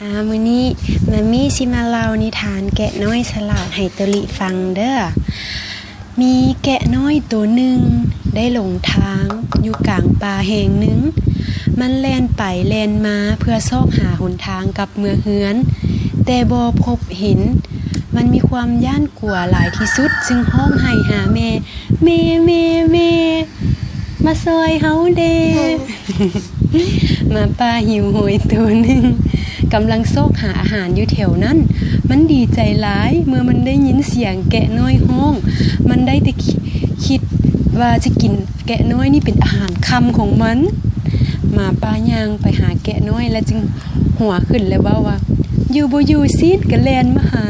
ອາ ມື້ນີ້ມາມີຊິມາເລົ່ານິທານແກະນ້ອຍສະຫຼາດໃຫ້ໂຕລິຟັງເດີ້. ມີແກະນ້ອຍໂຕໜຶ່ງໄດ້ຫຼົງທາງຢູ່ກາງປ່າແຫ່ງໜຶ່ງ. ມັນແລ່ນໄປແລ່ນມາເພື່ອຊອກຫາຫົນທາງກັບເມືອເຮືອນ, ແຕ່ບໍ່ພົບເຫັນ. ມັນມີຄວາມຢ້ານ ກົວຫຼາຍທີ່ສຸດ ຈຶ່ງຮ້ອງໄຫ້ຫາແມ່, ແມ່, ແມ່, ແມ່, ມາຊ່ອຍເຮົາແດ່. ໝາປ່າຫິວໂຫຍໂຕໜຶ່ງກຳລັງຊອກຫາອາຫານຢູ່ແຖວນັ້ນ. ມັນດີໃຈຫຼາຍເມື່ອມັນໄດ້ຍິນສຽງແກະນ້ອຍຮ້ອງ. ມັນໄດ້ແຕ່ ຄິດວ່າຈະກິນແກະນ້ອຍນີ້ເປັນອາຫານຄ່ຳຂອງມັນ. ໝາປ່າຍ່າງໄປຫາແກະນ້ອຍ ແລະ ຈຶ່ງຫົວຂຶ້ນ ແລະ ເວົ້າວ່າ, ຢູ່ບໍ່ຢູ່ ຊີ້ນກະແລ່ນມາຫາ,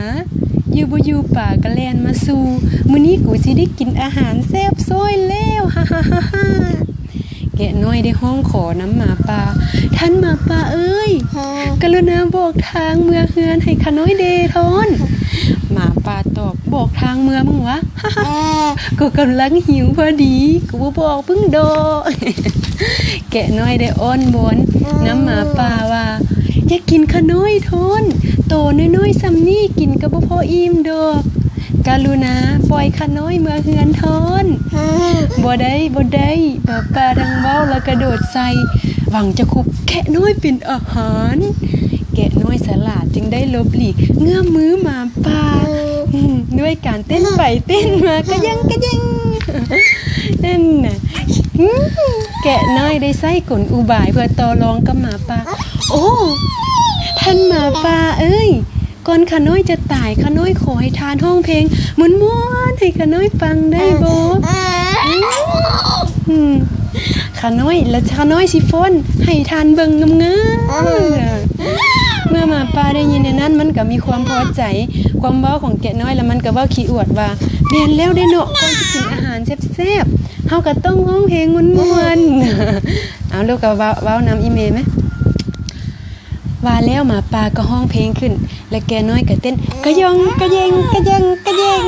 ຢູ່ບໍ່ຢູ່ ປາກະແລ່ນມາສູ່. ມື້ນີ້ກູຊິໄດ້ກິນອາຫານແຊບຊ້ອຍແລ້ວ, ຮາໆ. ແກະນ້ອຍໄດ້ຮ້ອງຂໍນຳໝາປ່າ, ທ່ານໝາປ່າເອີຍ, ກະລຸນາບອກທາງເມືອເຮືອນໃຫ້ຂ້ານ້ອຍແດ່ທ້ອນ. ໝາປ່າຕອບ, ບອກທາງເມືອມຶງຫວາ? ກູກຳລັງຫິວພໍດີ, ກູບໍ່ບອກມຶງດອກ. ແກະນ້ອຍໄດ້ອ້ອນວອນນຳໝາປ່າວ່າ, ຢ່າກິນຂ້ານ້ອຍທ້ອນ, ໂຕນ້ອຍໆສ່ຳນີ້ກິນກະບໍ່ພໍອີ່ມດອກ. ກະລຸນາປ່ອຍຂ້ານ້ອຍເມືອເຮືອນທ້ອນ. ບໍ່ໄດ້, ບໍ່ໄດ້, ໝາປ່າທັງເວົ້າ ແລະ ກະໂດດໃສ່ ຫວັງຈະຄຸບແກະນ້ອຍເປັນອາຫານ. ແກະນ້ອຍສະຫຼາດຈຶ່ງໄດ້ຫຼົບຫຼີກເງື້ອມມືໝາປ່າ ອືມ ດ້ວຍການເຕັ້ນໄປເຕັ້ນມາ ກະແຢງກະແຢງ ນັ້ນນະ. ອືມ ແກະນ້ອຍໄດ້ໃຊ້ກົນອຸບາຍເພື່ອຕໍ່ລອງກັບໝາປ່າ. ໂອ້ ທ່ານໝາປ່າເອີຍ, ກ່ອນຂ້ານ້ອຍຈະຕາຍ, ຂ້ານ້ອຍຂໍໃຫ້ທ່ານຮ້ອງເພງມ່ວນໆໃຫ້ຂ້ານ້ອຍຟັງໄດ້ບໍ່? ອືມ ຂ້ານ້ອຍ ແລະ ຂ້ານ້ອຍຊິຟ້ອນໃຫ້ທ່ານເບິ່ງງາມໆ. ເມື່ອໝາປ່າໄດ້ຍິນແນວນັ້ນ, ມັນກໍມີຄວາມພໍໃຈຄວາມເວົ້າຂອງແກະນ້ອຍ, ແລ້ວມັນກໍເວົ້າຂີ້ອວດວ່າ, ແມ່ນແລ້ວເດ້ເນາະ, ກ່ອນຊິກິນອາຫານແຊບໆ, ເຮົາກໍຕ້ອງຮ້ອງເພງມ່ວນໆ. ເອົາ ລູກກໍເວົ້າ, ເວົ້ານຳອີ່ແມ່ແມ. ວ່າແລ້ວໝາປ່າກໍຮ້ອງເພງຂຶ້ນ ແລະ ແກະນ້ອຍກໍເຕັ້ນກະຢອງກະແຢງ ກະຢອງກະແຢງ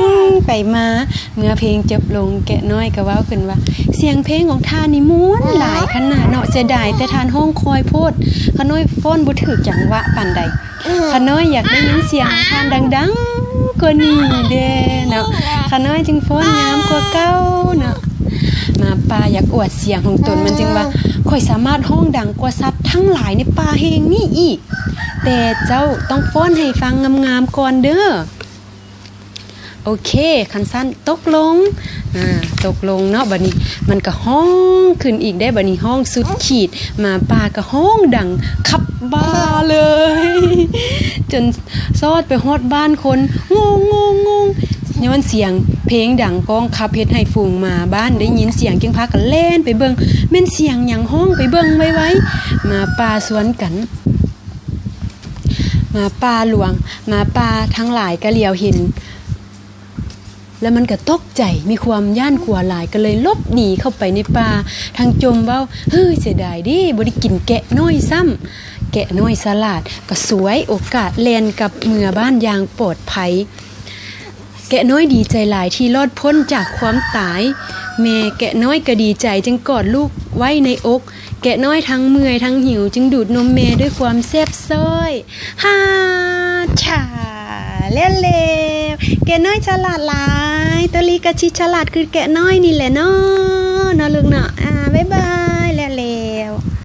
ໄປມາ. ເມື່ອເພງຈົບລົງ ແກະນ້ອຍກໍເວົ້າຂຶ້ນວ່າ, ສຽງເພງຂອງທ່ານນີ້ມ່ວນຫຼາຍຂະໜາດເນາະ, ເສຍດາຍແຕ່ທ່ານຮ້ອງຄ່ອຍໂພດ, ຂ້ານ້ອຍຟ້ອນບໍ່ຖືກຈັງຫວະປານໃດ. ຂ້ານ້ອຍຢາກໄດ້ຍິນສຽງຂອງທ່ານດັງໆກວ່ານີ້ແດ່ເນາະ, ຂ້ານ້ອຍຈຶ່ງຟ້ອນງາມກວ່າເກົ່າເນາະ. ໝາປ່າຢາກອວດສຽງຂອງຕົນ, ມັນຈຶ່ງວ່າ, ຂ້ອຍສາມາດຮ້ອງດັງກວ່າສັດທັງຫຼາຍໃນປ່າແຫ່ງນີ້ອີກ, ແຕ່ເຈົ້າຕ້ອງຟ້ອນໃຫ້ຟັງງາມໆກ່ອນເດີ້. ໂອເຄ, ຄັນຊັ້ນຕົກລົງ. ອາ, ຕົກລົງເນາະ. ບາດນີ້ມັນກໍຮ້ອງຂຶ້ນອີກເດ້, ບາດນີ້ຮ້ອງສຸດຂີດ, ໝາປ່າກໍຮ້ອງດັງຄັບບ່າເລີຍ ຈົນ ຊອດໄປຮອດບ້ານຄົນ, ງົງໆໆ ຍ້ອນສຽງເພງດັງກ້ອງຄັບ ເຮັດໃຫ້ຝູງໝາບ້ານໄດ້ຍິນສຽງ ຈຶ່ງພາກັນແລ່ນໄປເບິ່ງ ແມ່ນສຽງຫຍັງຮ້ອງ, ໄປເບິ່ງໄວໆ. ໝາປ່າຊວນກັນ, ໝາປ່າຫຼວງ, ໝາປ່າທັງຫຼາຍກໍຫຼຽວເຫັນ ແລ້ວມັນກໍຕົກໃຈ, ມີຄວາມຢ້ານກົວຫຼາຍ, ກໍເລີຍຫຼົບໜີເຂົ້າໄປໃນປ່າ, ທັງຈົ່ມເວົ້າ, ເຮີ້ຍ ເສຍດາຍເດ້, ບໍ່ໄດ້ກິນແກະນ້ອຍຊ້ຳ. ແກະນ້ອຍສະຫຼາດກໍສວຍໂອກາດແລ່ນກັບເມືອບ້ານຢ່າງປອດໄພ. ແກະນ້ອຍດີໃຈຫຼາຍທີ່ລອດພົ້ນຈາກຄວາມຕາຍ. ແມ່ແກະນ້ອຍກໍດີໃຈ, ຈຶ່ງກອດລູກໄວ້ໃນອົກ. ແກະນ້ອຍທັງເມື່ອຍທັງຫິວ, ຈຶ່ງດູດນົມແມ່ດ້ວຍຄວາມແຊບຊ້ອຍ. ຫາ ຊາ ແລ້ວໆ. ແກະນ້ອຍສະຫຼາດຫຼາຍ, ໂຕລີກະຊິສະຫຼາດຄືແກະນ້ອຍນີ້ແຫຼະເນາະ, ເນາະລູກເນາະ. ອາ ບາຍບາຍ.